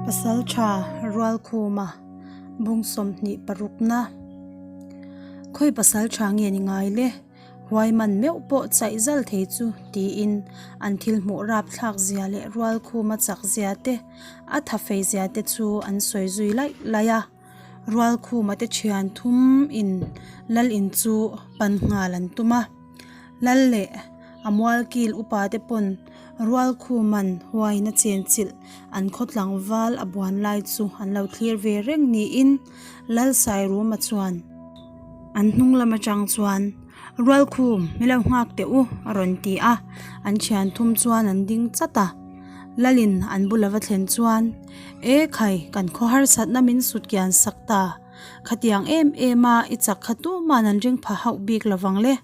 Pasaltha Rualkhuma bung 26na Khawi pasaltha nge ni ngai le? Huai man meuh pawh chaih zal thei chu tiin an thil hmuh rap thlak zia leh Rualkhuma chak zia te, a tha fei zia te chu an sawi zui laih laih a. Rualkhuma te thian thum in lal in chu pan nghal an tum a. Lal leh a mualkil upa te pawn Rualkhuman huaina chenchilh an khaw tlangval a buan lai chu an lo thlir ve reng niin Lal Sairuma chuan an hnung lam atang chuan Rualkhum mi lo nghak teh u a rawn ti a, an thian thum chuan an ding chat a. Lalin an bula va thlen chuan E khai kan khaw harsatna min sut kian sak ta, khatiang em em a i chak kha tuman an ring pha hauh bik lovang le.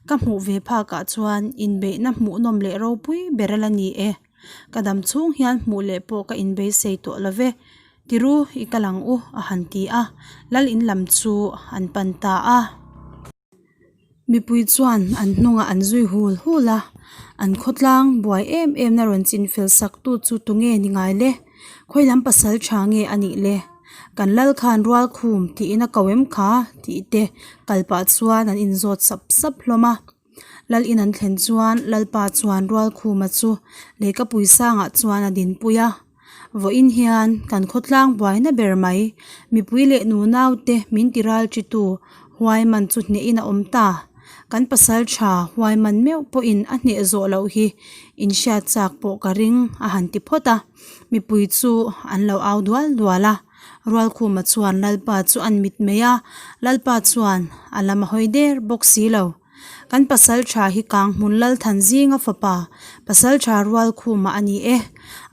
Ka hmuh ve phakah chuan inbeihna hmuhnawm leh ropui ber a la ni e. Ka dam chhung hian hmuh leh pawh ka inbeisei tawh lo ve. Tiru i kal ang u a han ti a, lal in lam chu an pan ta a. Mipui chuan an hnungah an zui hul hul a, an khawtlang buai em em na rawn chin fel sak tu chu tunge ni ngai le? Khawi lam pasal tha nge a nih le? Kan lal khan rual khum tiin a ko em kha tih te kal pah chuan an inzawt sap sap hlawm a. Lal in an thlen chuan Lalpa chuan rual khuma chu lehkapui sangah chuan a dinpui a. Vawiin hian kan khawtlang buaina ber mai, mipui leh nunau te min ti ral chi tu huai man chu hnehin a awm ta. Kan pasal tha huai man meuh pawhin a hneh zawh loh hi inhriat chak pawh ka ring a han ti phawt a, mipui chu an lo au dual dual a. Rualkhuma chuan Lalpa chu an mit mai a, Lalpa chuan a lam a hawi der bawk si lo. Kan pasal tha hi kang hmun lal than zinga fapa pasal tha rual khumah a ni e.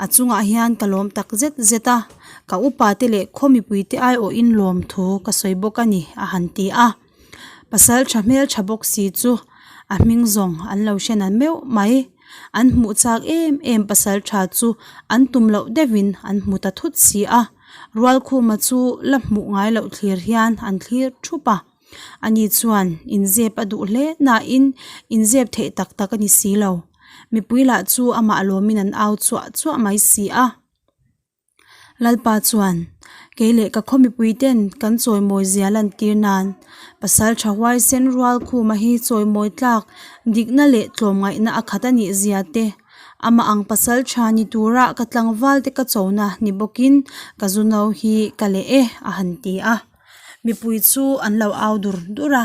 A chungah hian ka lawm tak zet zet a, ka upa te leh khaw mipui te aiawhin lawm thu ka sawi bawk a ni a han ti a. Pasal tha hmel tha bawk si chu a hming zawng an lo hre na meuh mai. An hmuh chak em em pasal tha chu an tum loh deuhin an hmu ta thut si a. Rualkhuma chu la hmuh ngai loh thlir hian an thlir thup a. Ani chuan inzep a duh hle nain inzep theih tak tak a ni si lo. Mipui lah chu amah lawmin an au chuah chuah mai si a. Lalpa chuan, Kei leh ka khaw mipui ten kan chawimawi zia lantir nan pasal tha huaisen rual khuma hi chawimawi tlak dikna leh tlawmngaihna a khat a nih zia te, amah ang pasal tha ni tura ka tlangval te ka chona ni bawkin ka zu no hi ka leh e a han ti a. Mipui chu an lo au dur dur a,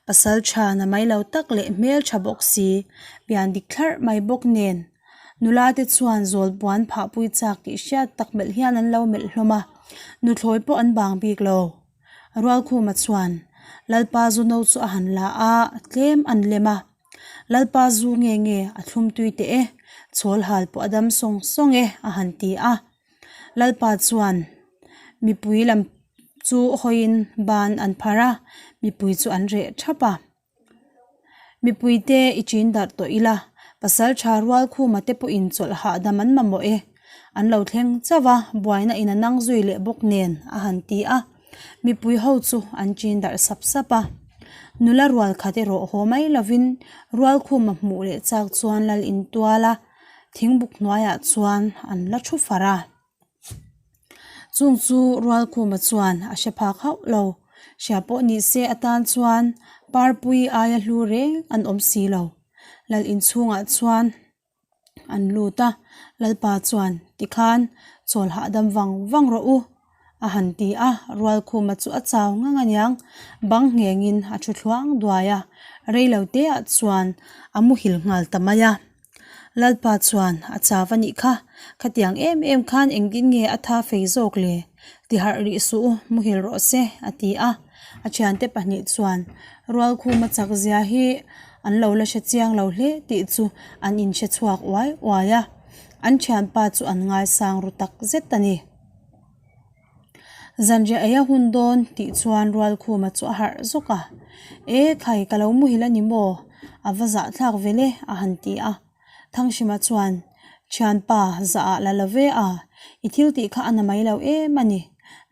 pasal tha na mai lo tak leh hmel tha bawk si, pian dik thlarh mai bawk nen. Nula te chuan zawl puan phah pui chak tih hriat tak melh hian an lo melh hlawm a, nuthlawi pawh an bang bik lo. Rualkhuma chuan Lalpa zu no chu a han la a, tlem an lem a. Lalpa zu nge nge a thlum tui teh e, chhawl hal pawh a dam sawng sawng e a han ti a. Lalpa chuan mipui lam chu hawiin ban an phar a, mipui chu an reh thap a. Mipui te i chin darh tawh ila, pasal tha rual khuma te pawhin chawlh hahdam an mamawh e. An lo thleng chauh a, buaina in a nang zui leh bawk nen a han ti a. Mipui ho chu an chin darh sap sap a. Nula rual khat erawh haw mai lovin rual khuma hmuh leh chak chuan lal intual a. Thingbuk hnuaiah chuan an la thu far a. Chung chu Rualkhuma chuan a hre phak hauh lo. Hria pawh ni se atan chuan Parpui aia hlu reng an awm si lo. Lal inchhungah chuan an lut a, Lalpa chuan tikhan chawl hahdam vang vang rawh u. A han ti a, Rualkhuma chu a chau ngang aniang, bang nghengin a thu thluang duai a, reilo teah chuan a muhil nghal ta mai a. Lalpa chuan a chau a nih kha, khatiang em em khan engtin nge a tha fei zawk le? Ti harh rih suh u, muhil rawh se, a ti a. A thiante pahnih chuan Rualkhuma chak zia hi an lo la hre chiang lo hle tih chu an inhre chhuak uai uai a, an thianpa chu an ngaisang ru tak zet a ni. Zanriah ei a hun dawn tih chuan Rualkhuma chu a harh zawk a, E khai ka lo muhil a ni maw? A va zahthlak ve le a han ti a. Thanghrima chuan, Thianpa, zah ah la lo ve a, i thil tih kha a na mai lo em a ni.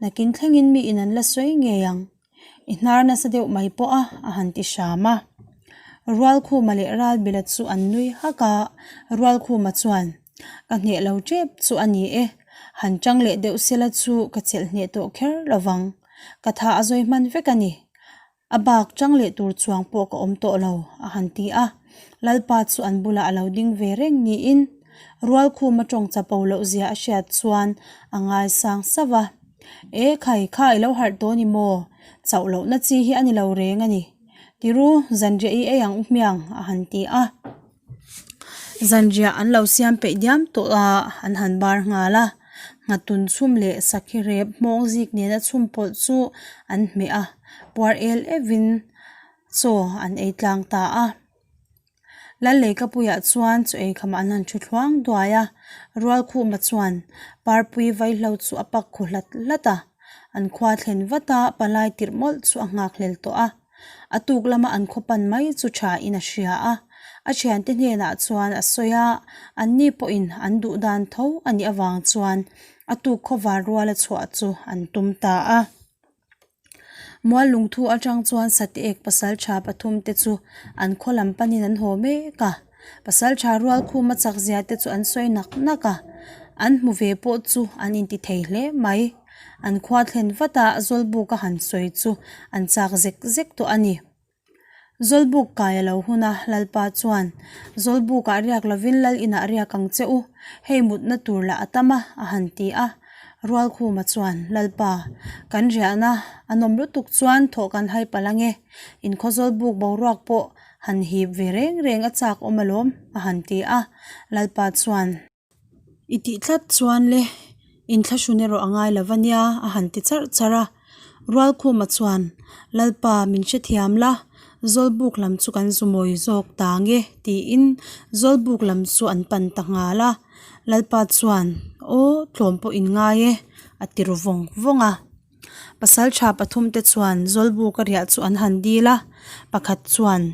Nakin thlengin mi in an la sawi ngei ang. I hnar nasa deuh mai pawh a, a han ti hram a. Rualkhuma leh Ralbila chu an nui hak a, Rualkhuma chuan, Ka hneh lo tep chu a ni e. Han ṭang leh deuh sela chu ka chelh hneh tawh kher lo vang. Ka tha a zawi hman vek a ni. A bak ṭang leh tur chuang pawh ka awm tawh lo, a han ti a. Lalpa chu an bulah a lo ding ve reng niin Rualkhuma ṭawng chapo loh zia a hriat chuan a ngaisang sauh a. E khai, kha i lo harh tawh ni maw? Chauh lohna chi hi a ni lo reng a ni. Tiru, zanriah i ei ang u hmiang, a han ti a. Zanriah an lo siam peih diam tawh a, an han bar nghal a. Nghatun chhum leh sakhi rep hmawng zik nena chhum pawlh chu an hmeh a, puar el evin chaw an ei tlang ta a. Lalleikapuiah chuan chaw ei khamah an han thu thluang duai a, Rualkhuma chuan Parpui vaihlo chu a pak khu hlat hlat a, an khua thlen vat a, palai tirh mawlh chu a nghakhlel tawh a. A tuk lama an khaw pan mai chu tha in a hria a, a thiante hnenah chuan a sawi a, anni pawhin an duh dan tho a nih avang chuan a tuk khawvar ruala chhuah chu an tum ta a. Mual lungthu atang chuan Sateek pasaltha pathum te chu an khaw lam panin an haw mek a, pasaltha rual khuma chak zia te chu an sawi nak nak a, an hmu ve pawh chu an inti thei hle mai. An khua thlen vat a, Zawlbuk a han sawi chu an chak zek zek tawh a ni. Zawlbuk kai a lo hun a, Lalpa chuan, Zawlbukah riak lovin Lal inah riak ang che u, hei mutna tur lah a tam a, a han ti a. Rualkhuma chuan, Lalpa, kan riahna a nawm lutuk chuan thawh kan hai palh ange, inkhaw Zawlbuk boruak pawh han hip ve reng reng a chak awm alawm, a han ti a. Lalpa chuan. I tih tlat chuan le, inthlahrun erawh a ngai lo va nia, a han ti charh charh a. Rualkhuma chuan, Lalpa, min hrethiam la, Zawlbuk lam chu kan zu mawi zawk ta nge, tiin Zawlbuk lam chu an pan ta nghal a. Lalpa chuan, Aw, tlawm pawh in ngai e, a ti ru vawng vawng a. Pasal tha pathum te chuan Zawlbuk a riah chu an han dil a, pakhat chuan,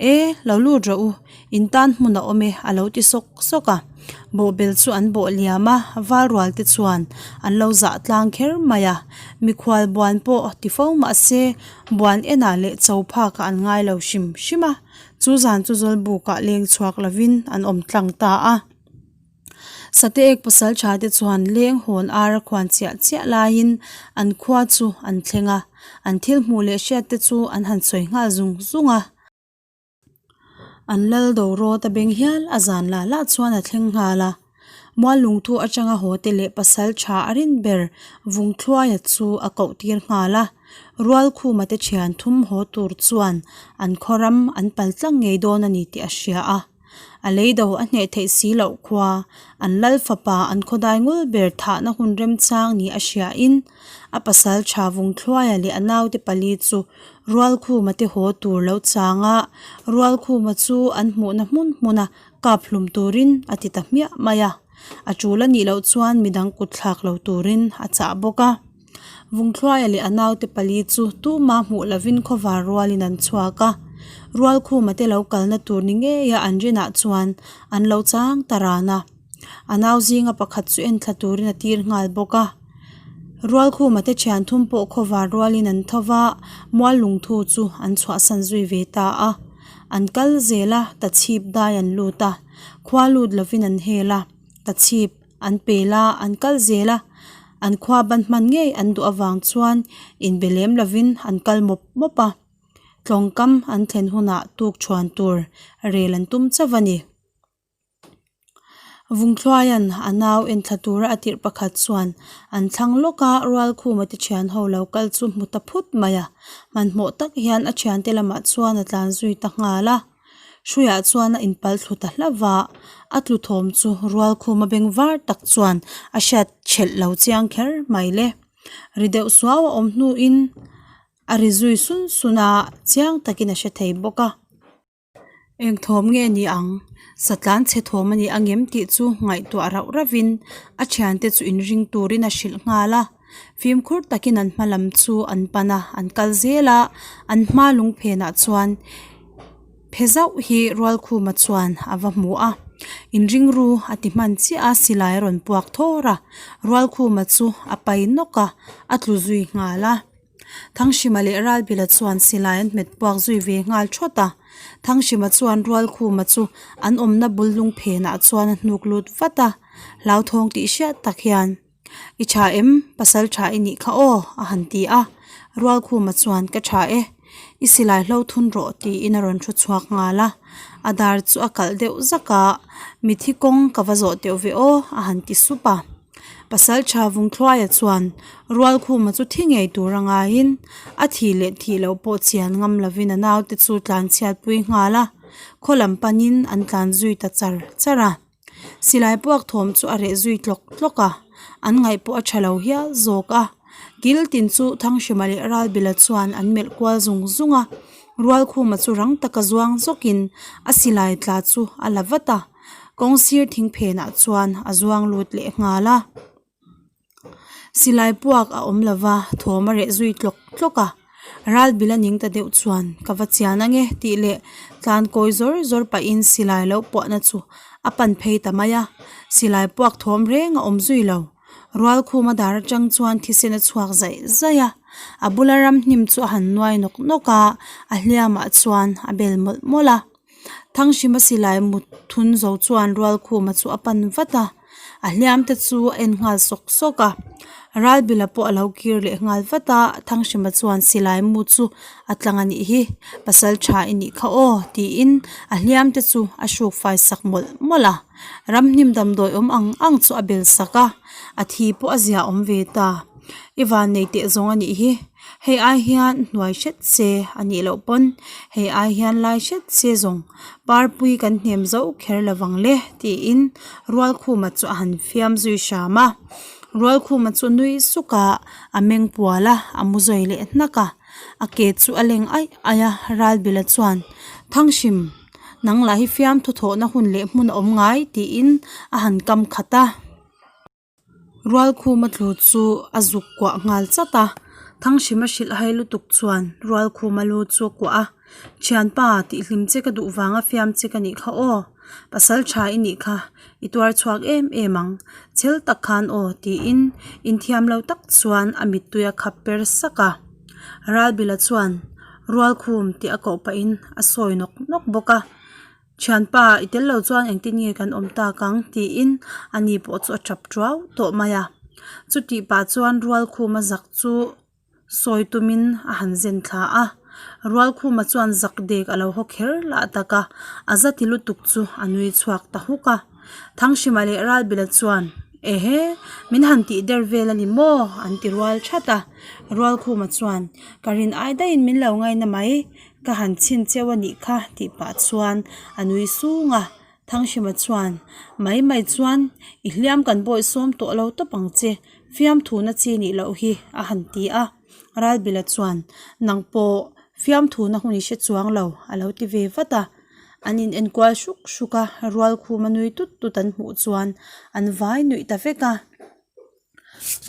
E, lo lut rawh u, in tan hmun a awm e a lo ti sawk sawk a. Bawhbel chu an bawh liam a, Valrual te chuan an lo zah tlang kher mai a, mikhual buan pawh ti fo mah se buan enah leh cho phakah an ngai lo hrim hrim a, chu zan chu Zawlbukah leng chhuak lovin an awm tlang ta a. Sateek pasal tha te chuan leng hawn ar a khuan chiah chiah laiin an khua chu an thleng a, an thil hmuh leh hriat te chu an han sawi nghal zung zung a. An lal dorawt a beng hial a zan lah lah chuan a thleng nghal a, mual lungthu atanga haw te leh pasal tha a rin ber Vungthluaia chu a koh tir nghal a, Rualkhuma te thian thum haw tur chuan an khaw ram an pal tlang ngei dawn a ni tih a hria a. A lei do a hneh theih si loh khua, an lal fapa an khawdai ngul ber thahna hun remchang ni a hriain a pasal tha Vungthluaia leh a naute pali chu Rualkhuma te haw tur lo chang a, Rualkhuma chu an hmuhna hmun hmuna kap hlum turin a ti ta hmiah mai a, a tul a nih loh chuan midang kut thlak lo turin a chah bawk a. Vungthluaia leh a naute pali chu tuma hmuh lovin khawvar rualin an chhuak a, Rualkhuma te lo kalna tur ni ngeia an rinah chuan an lo chang ta ran a. A nau zinga pakhat chu enthla turin a tir nghal bawk a. Rualkhuma te thian thum pawh khawvar rualin an tho va, mual lungthu chu an chhuahsan zui ve ta a. An kal zel a, tachhip dai an lut a, khua lut lovin an hel a, tachhip. An pel a, an kal zel a, an khua ban hman ngei an duh avang chuan inbe lem lovin an kal mawp mawp a, tlawngkam an thlen hunah tuk chhuan tur rel an tum chauh a ni. Vungthluaia'n a nau enthla tura a tirh pakhat chuan an thlang lawk a, Rualkhuma te thian ho lo kal chu hmu ta phut mai a, hmanhmawh tak hian a thiante lamah chuan a tlan zui ta nghal a. Hruiah chuan a inpal thlu ta hlauh va, a tlu thawm chu Rualkhuma beng var tak chuan a hriat thelh lo chiang kher mai le. Ri deuh suau a awm hnuin a ri zui sun sun a, chiang takin a hre thei bawk a. Eng thawm nge ni ang? Satlan chhe thawm a ni angem tih chu ngaihtuah rauh rauhin a thiante chu inring turin a hrilh nghal a. Fimkhur takin an hma lam chu an pan a, an kal zel a, an hma lung phenah chuan phe zauh hi Rualkhuma chuan a va hmu a, inring ru a ti hman chiah a, silai a rawn puak thawr a, Rualkhuma chu a pai nawk a, a tlu zui nghal a. Thanghrima leh Ralbila chuan silai an hmet puak zui ve nghal thawt a, Thanghrima chuan Rualkhuma chu an awmna bul lung phenah chuan a hnuk lut vat a, hlauthawng tih hriat tak hian. I tha em? Pasal tha i nih kha aw, a han ti a. Rualkhuma chuan, Ka tha e. I silai hlo thun rawh tiin a rawn thu chhuak nghal a. A dar chu a kalh deuh zak a, Mithi kawng ka va zawh teuh ve aw, a han ti sup a. Pasal tha Vungthluaia chuan Rualkhuma chu thi ngei tur a ngaiin a thih leh thih loh pawh chian ngam lovin a naute chu tlan chhiatpui nghal a, khaw lam panin an tlan zui ta char char a. Silai puak thawm chu a reh zui tlawk tlawk a, an ngaih pawh a tha lo hial zawk a. Kil tin chu Thanghrima leh Ralbila chuan an melh kual zung zung a, Rualkhuma chu rang taka zuang zawkin a silai tla chu a la vat a, kawng sir thing phenah chuan a zuang lut leh nghal a. Silai puak a awm lova thawm a reh zui tlawk tlawk a, ral bil a ning ta deuh chuan ka va chian ange tih leh tlan kawi zawr zawr pahin silai lo puahna chu a pan phei ta mai a, silai puak thawm reng a awm zui lo. Rualkhuma dar atang chuan thisen a chhuak zaih zaih a, a bula ramhnim chu a han nuai nawk nawk a, a hliamah chuan a bel mawlh mawlh a. Thanghrima silai mut thun zo chuan Rualkhuma chu a pan vat a, a hliam te chu a en nghal sawk sawk a. Ralbila pawh a lo kir leh nghal vat a, Thanghrima chuan silai mu chu a tlang a nih hi, pasal tha i nih kha aw tiin a hliam te chu a hruk fai sak mawlh mawlh a. Ramhnim damdawi awm ang ang chu a bel sak a, a thi pawh a zia awm ve ta. I vannei teh zawng a nih hi. Hei ai hian hnuai hret se a nih loh pawn hei ai hian lai hret se zawng parpui kan hnem zo kher lo vang le tiin Rualkhuma chu a han fiam zui hram a. Rualkhuma chu nui suk a, a meng pual a, a mu zawi leh hnak a. A ke chu a leng aih aih a, Ralbila chuan Thanghrim nang lah hi fiamthu thawhna hun leh hmun a awm ngai tiin a han kam khat a. Rualkhuma tlu chu a zuk kuah nghal chat a, Thanghrima hrilh hai lutuk chuan Rualkhuma lu chu a kuah a, Thianpa, tihhlim che ka duh vanga fiam che ka nih kha aw, pasal tha i nih kha, i tuar chhuak em em ang, chhel tak khan aw tiin inthiam lo tak chuan a mittui a khap per sak a. Ralbila chuan Rualkhum tih a koh pahin a sawi nawk nawk bawk a. Thianpa, i tel lo chuan engtin nge kan awm tak ang? tiin ani pawh chu a tap tuau tawh mai a. Chutih pah chuan Rualkhuma zak chu sawi tumin a han zen thla a. Rualkhuma chuan zak dek a lo haw kher lah tak a, a za ti lutuk chu a nui chhuak ta huk a. Thanghrima leh Ralbila chuan, Ehe, min han tih der vel a ni maw? an ti rual that a. Rualkhuma chuan, Ka rin ai daihin min lo ngaina mai. Ka han chhin cheu a nih kha tih pah chuan a nui sung a, Thanghrima chuan mai mai chuan i hliam kan bawih sawm tawh lo tawp ang che, fiamthuna chi nih loh hi a han ti a. Ralbila chuan nang pawh fiamthuna hun i hre chuang lo a lo ti ve vat a. An in enkual hruk hruk a, Rualkhuma nui tut tut an hmuh chuan an vai nuih ta vek a.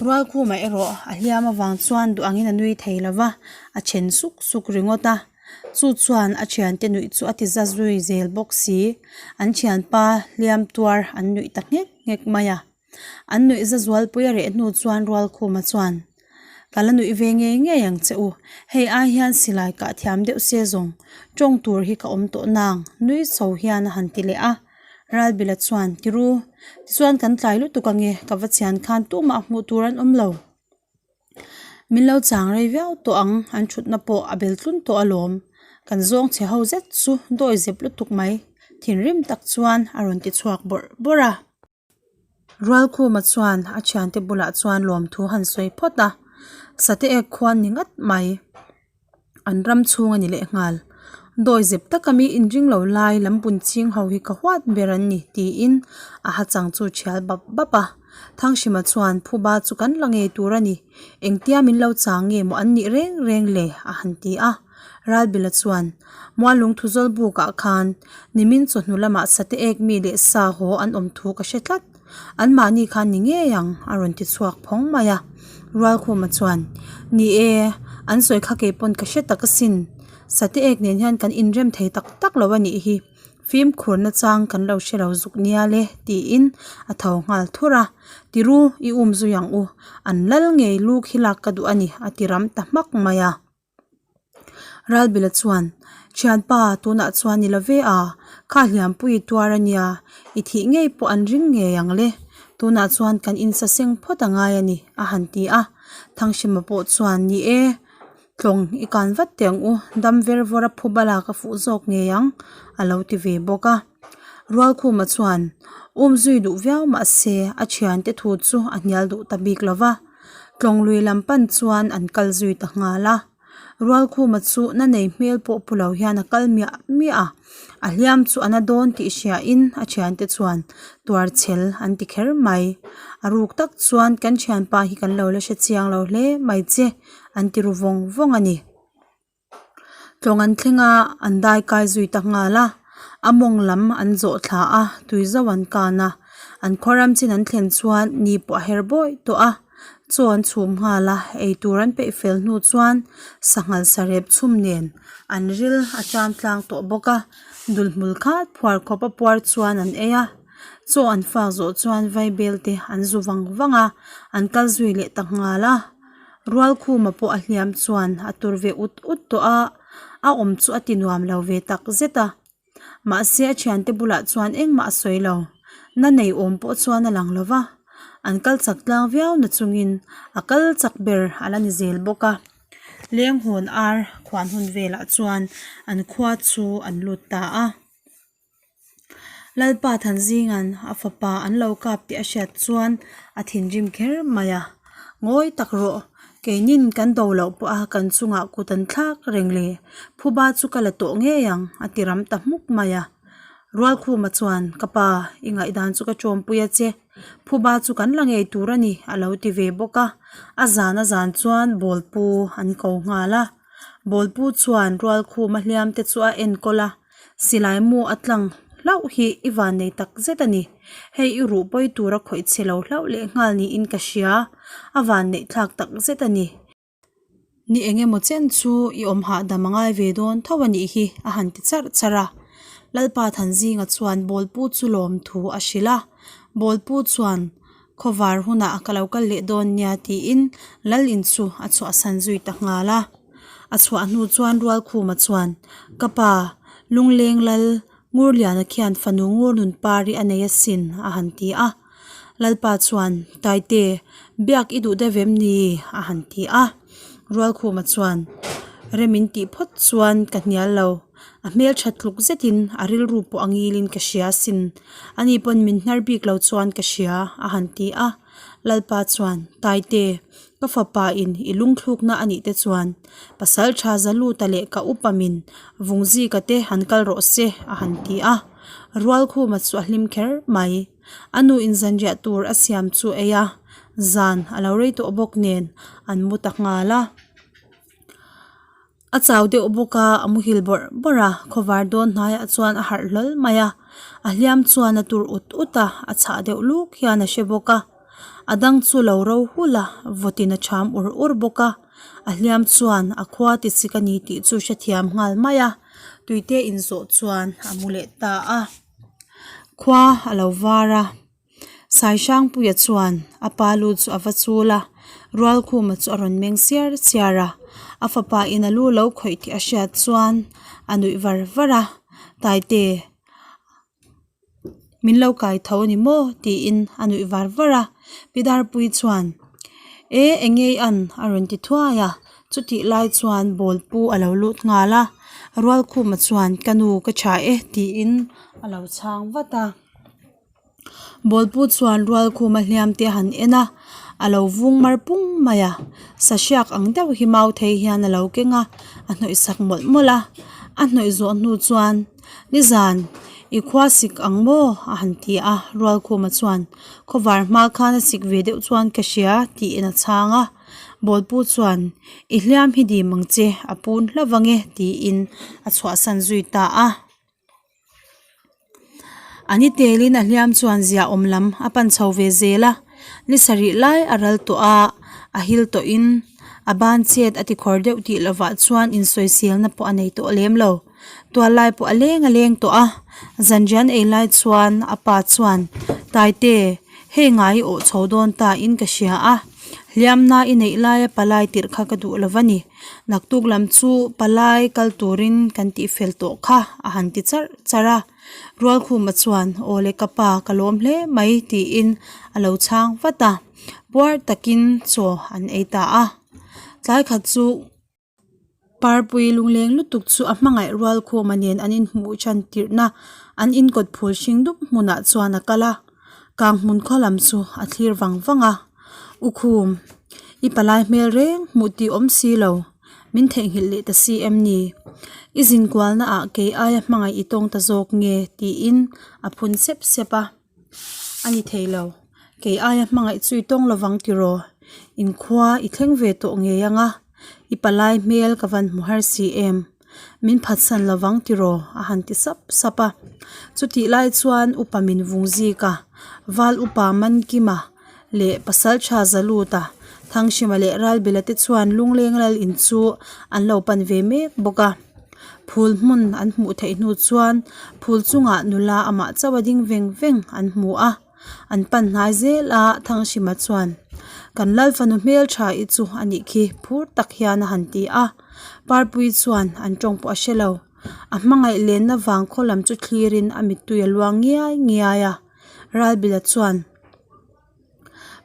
Rualkhuma erawh a hliam avang chuan duh angin a nui thei lo va, a then suk suk ringawt a. Chu chuan a thiante nuih chu a ti za zui zel bawk si. An thianpa hliam tuar an nuih ta nghek nghek mai a. An nuih za zualpui a reh hnu chuan Rualkhuma chuan, Ka la nuih ve ngei ngei ang che u. Hei ai hian silai kah thiam deuh se zawng tawng tur hi ka awm tawh nang, nui chho hian a han ti leh a. Ralbila chuan, Tiru, tichuan kan tlai lutuk ange, ka va chian khan tumah hmuh tur an awm lo. Min lo chang rei viau tawh ang, an thutna pawh a bel tlun tawh alawm. Kan zawng chhe ho zet chu dawi zep lutuk mai, thinrim tak chuan a rawn ti chhuak bawrh bawrh a. Rualkhuma chuan a thiante bulah chuan lawmthu han sawi phawt a, sate ek khuan ni ngat mai. An ram chhung a ni leh nghal. Dawi zep taka mi inring lo lai lam bun ching ho hi ka huat ber an ni tiin a ha chang chu thial bap bap a. Thanghrima chuan phuba chu kan la ngei tur a ni. Engtia min lo chang nge maw an nih reng reng le a han ti a. Ralbila chuan Mualung Thuzawl bukah khan nimin chawhnu lamah sate ek mi leh sa haw an awm thu ka hre tlat. Anmahni khan ni ngei ang a rawn ti chhuak phawng mai a. Rualkhuma chuan, Ni e, an sawi kha kei pawn ka hre tak asin. Sate ek nen hian kan inrem thei tak tak lo a nih hi. Fimkhurna chang kan lo hre lo zuk nia le tiin a tho nghal thur a. Tiru, i um zui ang u. An lal ngei lu khi lak ka duh a ni a ti ram ta hmak mai a. Ralbila chuan, Thianpa, tunah chuan ni lo ve a, kha hliampui i tuar a nia, i thih ngei pawh an ring ngei ang le. Tunah chuan kan insaseng phawt a ngai a ni, a han ti a. Thanghrima pawh chuan, Ni e, tlawng i kan vat teh ang u, dam ver vawr a phuba lak a fuh zawk ngei ang, a lo ti ve bawk a. Rualkhuma chuan um zui duh viau mah se a thiante thu chu a hnial duh ta bik lo va, tlawng lui lam pan chuan an kal zui ta nghal a. Rualkhuma chu na nei hmel pawh pu lo hian a kal miah miah a, a hliam chu a na dawn tih hriain a thiante chuan tuar chhel an ti kher mai. A ruk tak chuan kan thianpa hi kan lo la hre chiang lo hle mai che an ti ru vawng vawng a ni. Tlawng an thleng a, an dai kai zui ta nghal a, a mawng lam an zawh thla a, tui zauh an kan a, an khaw ram chin an thlen chuan ni pawh a her bawi tawh a, chaw an chhum nghal a, eitur an peih fel hnu chuan sanghal sarep chhum nen an ril a tan tlang tawh bawk a, dulhmul khat phuar khawp a puar chuan an ei a, chaw an fak zawh chuan vaibel te an zu vang vang a, an kal zui leh ta nghal a. Rualkhuma pawh a hliam chuan a tur ve ut ut tawh a, a awm chu a ti nuam lo ve tak zet a. Mahse a thiante bulah chuan engmah a sawi lo. Na nei awm pawh chuan a lang lo va, an kal chak tlang viau na chungin a kal chak ber a la ni zel bawk a. Lenghawn ar khuan hun velah chuan an khua chu an lut ta a. Lalpa Thanzinga'n a fapa an lo kap tih a hriat chuan a thinrim kher mai a, Ngawi tak rawh, keinin kan do loh pawh a kan chungah kut an thlak reng le, phuba chu ka la tawh ngei ang a ti ram ta hmuk mai a. Rualkhuma chuan, Ka pa, i ngaihdan chu ka tawmpui a che, phuba chu kan la ngei tur a ni a lo ti ve bawk a, a zan a zan chuan bawlpu an ko nghal a. Bawlpu chuan Rualkhuma hliam te chu a enkawl a. Silai mu a tlang hlauh hi i van nei tak zet a ni. Hei i ruh pawi tura khawih chhe lo hlauh leh nghal niin ka hria. A van neih thlak tak zet a ni. Ni eng emaw chen chu i awm hahdam a ngai ve dawn tho a nih hi a han ti charh charh a. Lalpa Thanzinga chuan Bawlpu chu lawm thu a hrilh a. Bawlpu chuan Khawvar hunah ka lo kal leh dawn nia tiin Lal in chu a chhuahsan zui ta nghal a. A chhuah hnu chuan Rualkhuma chuan, Ka pa, Lungleng Lal Ngurliana khian fanu ngur nun pari a nei asin a han ti a. Lalpa chuan, Taite, biak i duh deuh em ni? a han ti a. Rualkhuma chuan, Rem in tih phawt chuan ka hnial lo. A hmeltha tluk zetin a rilru pawh a ngilin ka hria asin. Ani pawn min hnar bik lo chuan ka hria a han ti a. Lalpa chuan, Taite, Ka fapa in i lungthlukna a nih te chuan pasal tha Zaluta leh ka upa min Vungzika te han kal rawh se a han ti a. Rualkhuma chu a hlim kher mai. A nu in zanriah tur a siam chu ei a, zan a lo rei tawh bawk nen an mu ta nghal a. A chau deuh bawk a, a muhil bawrh bawrh a, khawvar dawn hnaiah chuan a harh hlawl mai a, a hliam chuan a tur ut ut a, a chhah deuh luk hian a hre bawk a, a dang chu lo ro hul a, vawtin a ṭham ur ur bawk a, a hliam chuan a khua ti chik a ni tih chu hrethiam nghal mai a, tuite inzawh chuan a mu leh ta a, khua a lo var a. Saihrangpuia chuan a pa lu chu a va chul a, Rualkhuma chu a rawn meng siar siar a, a fapa in a lu lo khawih tih a hriat chuan a nuih var var a, Taite min lo kai tho a ni maw tiin a nuih var var a, Pi Darpuii chuan E eng nge i an a rawn ti thuai a, chutih lai chuan ball pu a lo lut nghal a, Rualkhuma chuan ka nu ka tha e tiin a lo chhang vat a. Bawlpu chuan rualkhuma hliam te a han en a, a lo vung mar pung mai a, sahriak ang deuh hi mau thei hian a lo keng a, a hnawih sak mawlh mawlh a, a hnawih zawh hnu chuan nizan i khua sik ang maw a han ti a, rualkhuma chuan khawvar hma khan a sik ve deuh chuan ka hria tiin a chhang a, bawlpu chuan i hliam hi dim ang che a pun hlauh ang e tiin a chhuahsan zui ta a. A ni telin a hliam chuan ziahawm lam a pan chho ve zel a, ni sarih lai a ral tawh a, a hil tawhin a ban chet a ti khawr deuh tih lovah chuan insawiselna pawh a nei tawh lem lo. Tual lai pawh a leng a leng tawh a, zanrian ei lai chuan a pa chuan, Taite, hei ngai i awh chho dawn ta in ka hria a. Hliamna i neih laia palai tirh kha ka duh lo va ni. Naktuk lam chu palai kal turin kan tih fel tawh kha a han ti charh charh a. Rualkhuma chuan, Aw le ka pa, ka lawm hle mai tiin a lo chhang vat a. Puar takin chaw an ei ta a. Tlai khat chu Parpui lungleng lutuk chu a hmangaih Rualkhuma nen an inhmuh than tirhna an inkawt phul hring dup hmunah chuan a kal a. Kang hmun khaw lam chu a thlir vang vang a. U Khum, i palai hmel reng hmuh tih awm si lo. Min theihnghilh leh ta si em ni? I zinkualna ah kei aia hmangaih i tawng ta zawk nge? tiin a phun sep sep a. A ni thei lo. Kei aia hmangaih chu i tawng lovang tiraw? Inkhua i thleng ve tawh ngei ang a, i palai hmel ka van hmu har si em? Min phatsan lovang tiraw? a han ti sap sap a. Chutih lai chuan upa min vung zik a, Val upa Mankima leh Pasaltha Zaluta, Thanghrima leh Ralbila te chuan Lungleng lal in chu an lo pan ve mek bawk a. Phul hmun an hmuh theih hnu chuan phul chungah nula amah chauh a ding veng veng an hmu a. An pan hnai zel a, Thanghrima chuan, Kan lal fanu hmeltha i chu a nih khi phur tak hian a han ti a. Parpui chuan an tawng pawh a hre lo. A hmangaih lenna vang khaw lam chu thlirin a mittui a luang ngiai ngiai a. Ralbila chuan,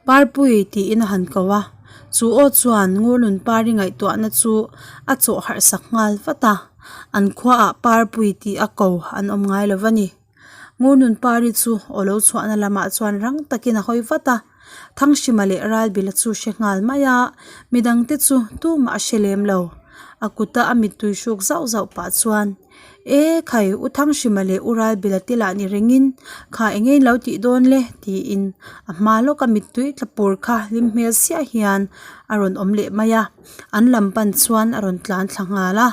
Parpui tiin a han ko a, chu aw chuan Ngurnun Pari ngaihtuahna chu a chawh harh sak nghal vat a, an khuaah Parpui tih a ko an awm ngai lo va ni. Ngurnun Pari chu aw lo chhuahna lamah chuan rang takin a hawi vat a, Thanghrima leh Ralbila chu hre nghal mai a, midangte chu tumah a hre lem lo. A kuta a mittui hruk zauh zauh pah chuan, E khai, U Thanghrima leh U Ralbila te lah ni rengin kha eng nge in lo tih dawn le? tiin a hma lawka mittui tla pur kha hlim hmel siah hian a rawn awm leh mai a, an lam pan chuan a rawn tlan thla nghal a.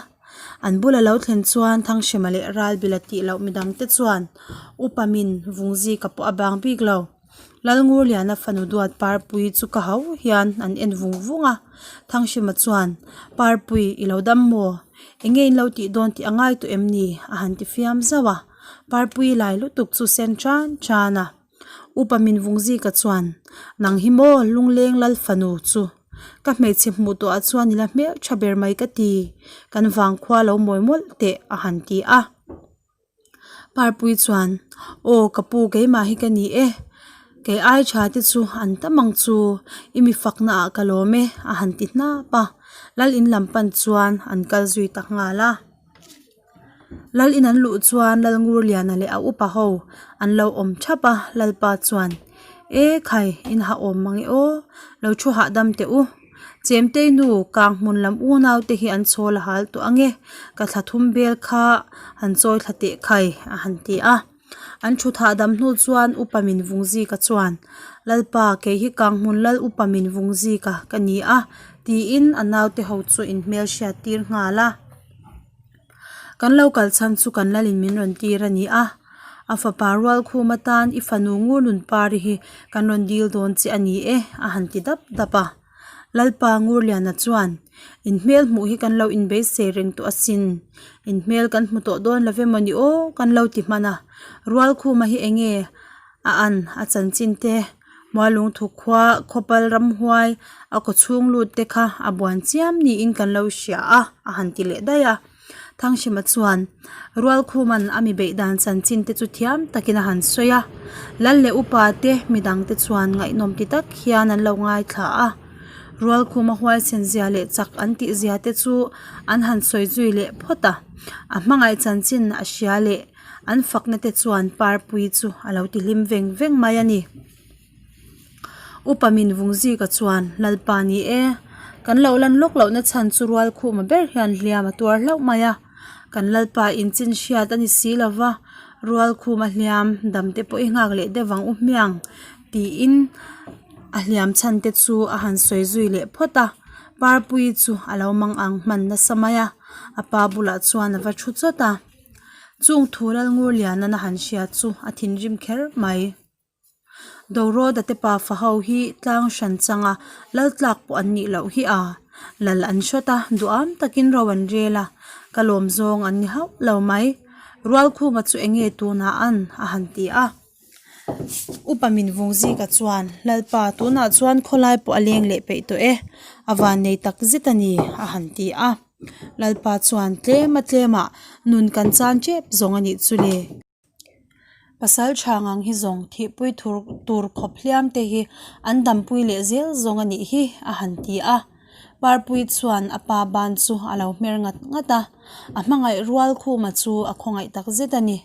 An bula lo thlen chuan Thanghrima leh Ralbila tih loh midangte chuan Upa min vungzika pawh a bang bik lo. Lalngurliana fanu duat Parpui chu ka hau hian an en vung vung a, Thanghrima chuan, Parpui, i lo dam maw? Eng nge in lo tih dawn tih a ngai tawh em ni? a han ti fiam zauh a, Parpui lai lutuk chu sen tan tan a. Upa min vung zika chuan, Nang hi maw Lungleng Lal fanu chu? Ka hmeichhe hmuh tawhah chuan i la hmel tha ber mai ka ti, kan vangkhua lo mawi mawlh teh a han ti a. Parpui chuan, Aw ka pu keimah hi ka ni e, kei ai tha te chu an tam ang chu, i mi fakna ah ka lawm e a han ti hnap a, lal in lam pan chuan an kal zui ta nghal a. Lal in an luh chuan Lal Ngurliana leh a upa ho an lo awm thap a, Lalpa chuan, E khai, in ha awm mang e aw, lo thu hahdam teh u. Chemtei nu kang hmun lam unau te hi an chhawl a hal tawh ang e, ka thla thum bel kha han chawi thla teh khai a han ti a. An thu thah dam hnu chuan upa min vung zika chuan, Lalpa kei hi kang hmun lal upa min vung zika ka ni a tiin a naute ho chu in hmelhriat tir nghal a. Kan lo kal chhan chu kan lalin min rawn tir a ni a, a fapa Rualkhum atan i fanu Ngurnunpari hi kan rawn dil dawn che a ni e a han ti dap dap a. Lalpa Ngurliana chuan, In hmel hmuh hi kan lo inbeisei reng tawh asin, in hmel kan hmu tawh dawn lo emaw ni aw kan lo ti hman a, Rualkhuma hi eng nge a an a chanchin te, Mualungthu khua khawpal ramhuai a kaw chhung lut te kha a buan chiam niin kan lo hria a a han ti leh daih a. Thanghrima chuan Rualkhuman a mi beih dan chanchin te chu thiam takin a han sawi a. Lal leh upa te midang te chuan ngaihnawm ti tak hian an lo ngaithla a. Rualkhuma huaisen zia leh chak an tih zia te chu an han sawi zui leh phawt a. A hmangaih chanchin a hria leh An fakna te chuan parpui chu a lo ti hlim veng veng mai a ni. Upa min vung zika chuan Lalpa ni e, kan lo lan lawk lohna chhan chu rual khuma ber hian hliam a tuar hlauh mai a. Kan Lalpa inchin hriat a ni si lo va, rual khuma hliam dam te pawh i nghak leh deuh ang u hmiang tiin a hliam chhan te chu a han sawi zui leh phawt a. Parpui chu a lo mang ang hman nasa mai a, a pa bulah chuan a va thu chawt a. Chung thu Lalngurliana'n a han hria chu a thinrim kher mai. Dorawda te pafa ho hi tlang hran changa lal tlak pawh an nih loh hi a, lal an hrawt a, duham takin ro an rel a, ka lawm zawng an ni hauh lo mai. Rualkhuma chu enge tunah an? a han ti a. Upa Minvungzika chuan, Lalpa, tunah chuan khawlai pawh a leng leh peih tawh e, a vannei tak zet a ni, a han ti a. Lalpa chuan, Tlem a tlemah nun kan chan tep zawng a nih chu le. Pasal tha ngang hi zawng thihpui thur tur khawp hliam te hi an dampui leh zel zawng a nih hi, a han ti a. Parpui chuan a pa ban chu a lo hmer ngat ngat a, a hmangaih rual khuma chu a khawngaih tak zet a ni.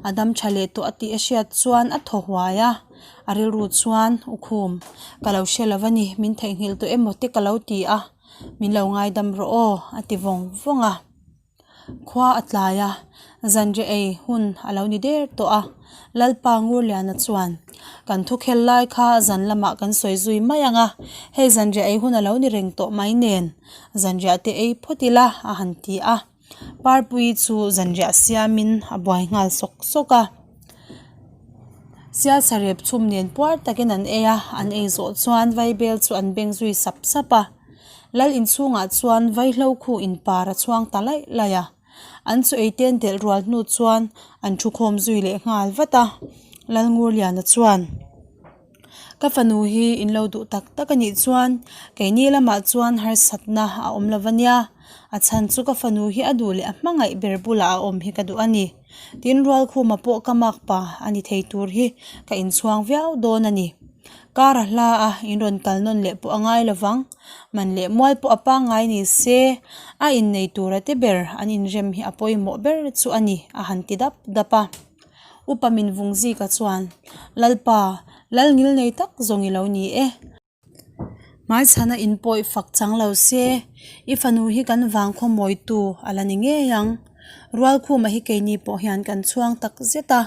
A dam tha leh tawh a tih a hriat chuan a thaw huai a, a rilru chuan U Khum, ka lo hre lo a ni, min theihnghilh tawh emaw te ka lo ti a, min lo ngaidam rawh aw, a ti vawng vawng a. Khua a tlai a, zanriah ei hun a lo ni der tawh a, Lalpa Ngurliana chuan, Kan thukhel lai kha zan lamah kan sawi zui mai ang a, hei zanriah ei hun a lo ni reng tawh mai nen, zanriah te ei phawt ila a han ti a. Parpui chu zanriah siamin a buai nghal sawk sawk a. Sialsa rep chhum nen puar takin an ei a, an ei zawh chuan vaibel chu an beng zui sap sap a. Lal inchhungah chuan vaihlo khu inpar a chhuang ta laih laih a. An chu eiten delh rual hnu chuan an thu khawm zui leh nghal vat a. Lalngurliana chuan. Ka fanu hi in lo duh tak tak a nih chuan keini lamah chuan harsatna a awm lo va nia, a chhan chu ka fanu hi a duh leh a hmangaih ber bulah a awm hi ka duh a ni. Tin Rualkhuma pawh ka makpa a ni thei tur hi ka inchhuang viau dawn a ni. Kar a hla a, in rawn kal nawn leh pawh a ngai lo vang. Man leh mual pawh a pangngai ni se, a innei tura te ber an inrem hi a pawimawh ber chu a ni a han ti dap dap a. Upa min vung zika chuan, Lalpa, lal ngil nei tak zawng i lo ni e. Hmaichhana in pawih fak chang lo se, i fanu hi kan vang khawmawitu a la ni ngei ang. Rualkhuma hi keini pawh hian kan chhuang tak zet a,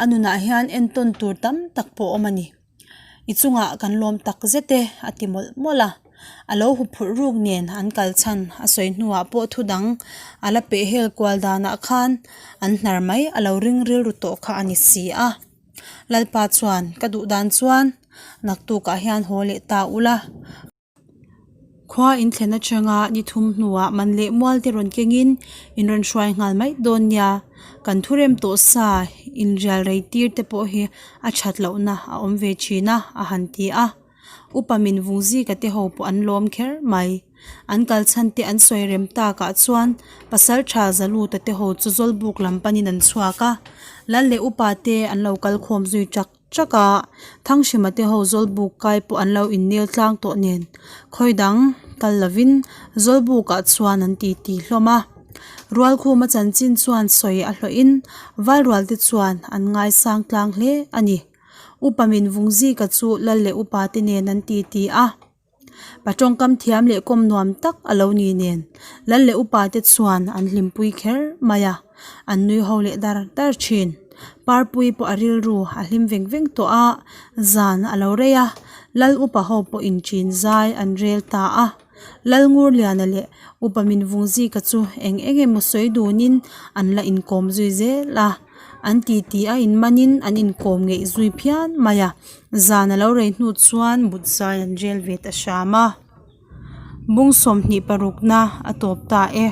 a nunah hian entawn tur tam tak pawh awm a ni. I chungah kan lawm tak zet e, a ti mawlh mawlh a. A lo huphurh ruk nen an kal chhan a sawi hnuah pawh thu dang a la peh hel kual danah khan an hnar mai a lo ring rilru tawh kha a ni si a. Lalpa chuan ka duh dan chuan naktukah hian haw leh ta ula. Khua in thlen atanga ni thum hnuah man leh mual te rawn kengin in rawn hruai nghal mai dawn nia. Kan thu rem tawh sa in rial rei tir te pawh hi a that lohna a awm ve thin a a han ti a. Upa min vung zika te ho pawh an lawm kher mai. An kal chhan te an sawi rem takah chuan pasaltha Zaluta te ho chu Zawlbuk lam panin an chhuak a. Lal leh upa te an lo kal khawm zui chak Chak a, Thanghrima te ho Zawlbuk kai pawh an lo innel tlang tawh nen khawi dang kal lovin Zawlbukah chuan an ti ti hlawm a. Rualkhuma chanchin chuan sawi a hlawhin Valrual te chuan an ngaisang tlang hle a ni. Upa min Vungzika chu Lal leh upa te nen an ti ti a. Pa tawngkam thiam leh kawm nuam tak a lo ni nen lal leh upa te chuan an hlimpui kher mai a, an nui ho leh dar dar thin. Parpui pawh a rilru a hlim veng veng tawh a, zan a lo rei a, lal upa ho pawh inṭin zai an rel ta a. Lal Ngurliana leh upa Minvungzika chu eng eng emaw sawi dunin an la inkawm zui zel a. An titi a inmanin an inkawm ngeih zui phian mai a, zan a lo rei hnu chuan but zai an rel ve ta hram a. Bung 26 na a tawp ta e.